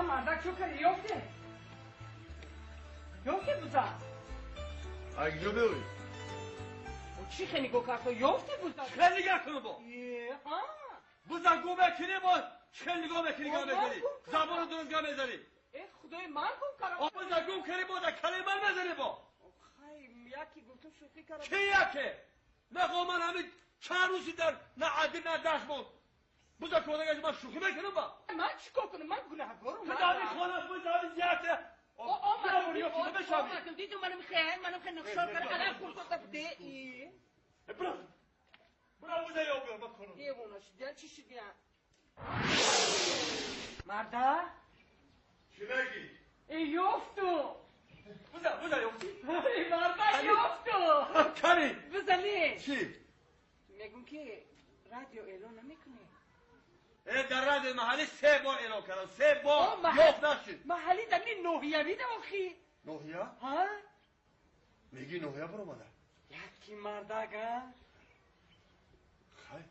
Мардак чо кардӣ? Ёфте? Ёфте буза? Ай куҷо биёй? Чӣ хе нигоҳ кард? Ёфте буза? Чӣ хел нигоҳ кунам бо? Буза гум мекунӣ бо? Чӣ хел нигоҳ мекунӣ, гап мезанӣ? Забону дуруст гап мезанӣ? Э, худои ман гум кардам. О, буза гум кардӣ бо, дар калаи ман мезанӣ бо? Хай, яке гуфтум шӯхӣ кардам. Чӣ яке? Нахоҳ ман ҳамин чанд рӯзи дар на адил на дашт монд. Буза кодагаш ман шӯхӣ мекунам ба? Ман чӣ кор кунам? Ман гунаҳкорам. Ту дар хона буза зиёда. Омадам, дидум манам хел, манам хел нақшор кардам, алан хурсота буде. Бира. Бира буза ёб биёр, ман корам. Девона шудиан, чӣ шудиан? Марда? Чӣ мегӣ? Э, ёфту. Буза, буза ёфтӣ? Э, марда ёфту. Кани? Буза не. Чӣ? Мегум ки радио эълон намекунӣ? Э, дар радиои маҳаллӣ се бор эълон кардам, се бор ёфт нашуд. Маҳаллӣ дар ни ноҳиявӣ да охи. Ноҳия? Ҳа? Мегӣ ноҳия баромада? Яки мардак, а? Хай,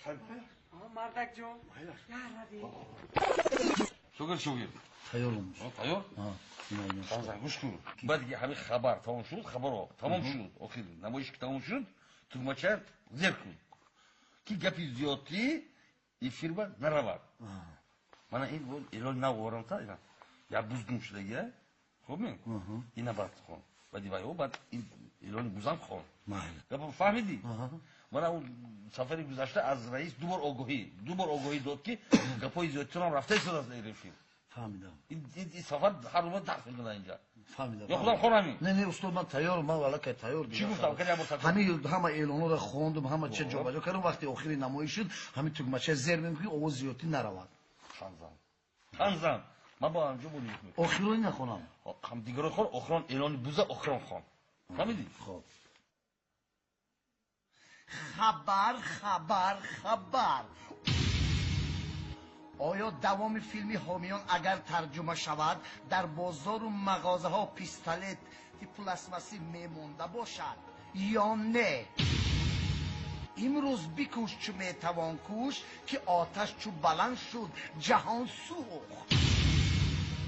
хай, майлаш. Мардак ҷон. Майлаш. Я раби. Шогир, шогир. Тайёрам. Тайёр? Ҳа. Гӯш кун. Баъд ки ҳамин хабар тамом шуд, хабарро тамом шуд, охир намоиш ки тамом шуд, тугмача зер кун. Ки гапи зиёдтӣ эфирба наравад. Мана ин эълон нав овардам, ина. Як буз гум шудагия. Хуб ми? Ина баъд хон. Баъди вай баъд ин эълони бузам хон. Майли. Гапа фаҳмидӣ? Мана он сафари гузашта аз раис ду бор огоҳӣ, ду бор огоҳӣ дод ки гапҳои зиёдтирам рафта истодааст дар эфир. Фаҳмидам. Ин сафар ҳар рӯз дарс мекунад инҷа. Фаҳмидам. Ё худам хонам ин? Не, не, устод, ман тайёрам, ман аллакай тайёр. Чӣ гуфтам? Кани як бор такрор. Ҳамин ҳама эълонҳоро хондум, ҳама чиз ҷобаҷо кардам, вақти охири намоиш шуд, ҳамин тугмача зер мекунӣ, ки овоз зиёдтӣ наравад. Ханзам. Ханзам. Ман бо анҷо бо нигоҳ мекунам. Охирони нахонам. Ҳам дигаро хон, охирон эълони буза охирон хон. Фаҳмидӣ? Хоб. Хабар, хабар, хабар. Оё давоми филми ҳомиён агар тарҷума шавад, дар бозору мағозаҳо пистолети пластмассӣ мемонда бошад ё не? Имрӯз бикӯш чу метавон кӯш, ки оташ чу баланд шуд, ҷаҳон сӯхт.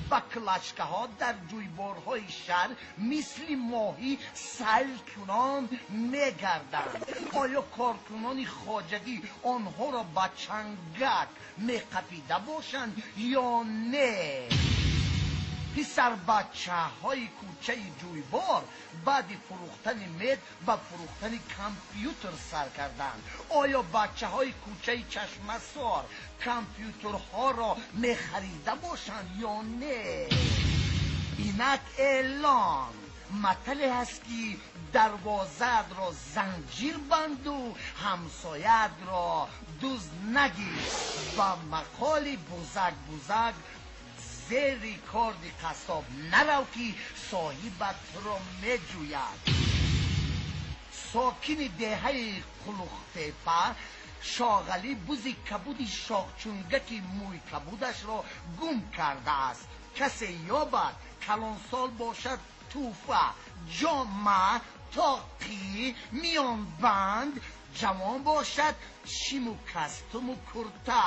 Ба клачкаҳо дар ҷӯйборҳои шаҳр мисли моҳӣ сайлкунон мегарданд. Оё коркунони хоҷагӣ онҳоро ба чангак меқапида бошанд ё не? Писарбачаҳои кӯчаи ҷӯйбор баъди фурӯхтани мед ба фурӯхтани компютер сар карданд. Оё бачаҳои кӯчаи Чашмасор компютерҳоро мехарида бошанд ё не? Инак эълон. Матале ҳаст ки дарвозаатро занҷир банду ҳамсояатро дузд нагир. Ба мақоли бузак бузак зери корди қассоб нарав, ки соҳибат туро меҷӯяд. Сокини деҳаи Қулуқтепа Шоғалӣ бузи кабуди шоҳчунгаки мӯй кабудашро гум кардааст. Касе ёбад, калонсол бошад, тӯҳфа, ҷома, тоқӣ, миёнбанд, ҷавон бошад, шиму кастуму курта.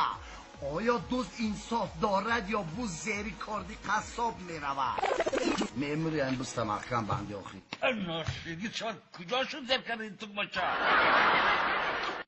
Оё дузд инсоф дорад ё буз зери корди қассоб меравад? Мемури ин буста маҳкам банди охир. Ношиди чор куҷо шуд зер карди ин тугмача?